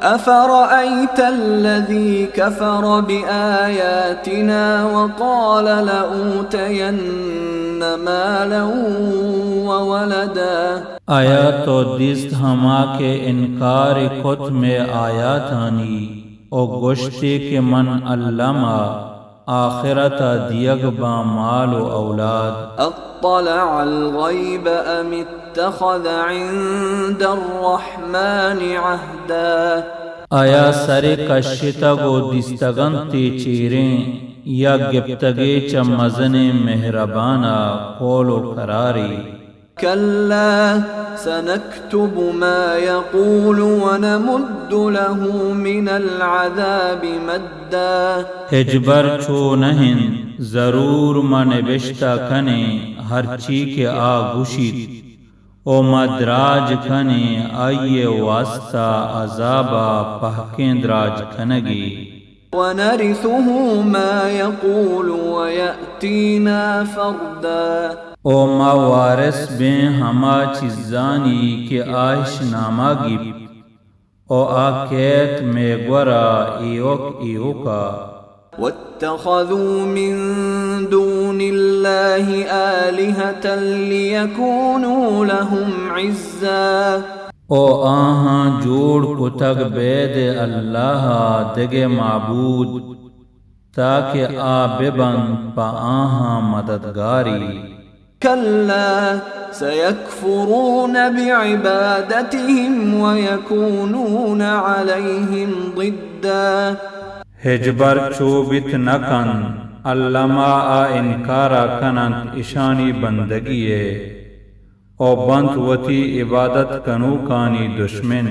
أفرأيت الذي كفر بآياتنا وقال لأوتين مالا وولدا۔ آیا تو دیست ہما کہ انکار کت مئے آیاتانی، او گوشتی کہ من الم ء آخرت ء دیگ باں مال و اولاد۔ أطلع الغيب أم اتخذ عند الرحمن عهدا۔ آیا سرے کشتگ و دیستگ انت چیریں، یا گپتگے چہ مزنیں مہربان ء قول و قرارے؟ كلا سنكتب ما يقول ونمد له من العذاب مدا۔ ہچبر چو نہ انت، ضرور ما نبشتہ کنیں ہرچی کہ آ گوشیت، و ما دراج کنیں آئی ء واسطہ عذاب ء پہکیں دراج کنگے۔ ونرثه ما يقول ويأتينا فردا۔ او ما وارث بیں ہما چیزانی کہ آ اشنامہ گیپت، او آ کیت مئے گورا ایوک ایوکا۔ واتخذوا من دون الله آلهة ليكونوا لهم عزا۔ او آہاں جوڑ کتگ بید اللہ ء دگہ معبود، تاکہ آ بہ بنت پہ آہاں مددگارے۔ كلا سيكفرون بعبادتهم ويكونون عليهم ضدا۔ ہچبر چو بیت نہ کنت، الما آ انکارا کن انت اشانی بندگی ء، او بنت وتی عبادت کنوکانی دشمن۔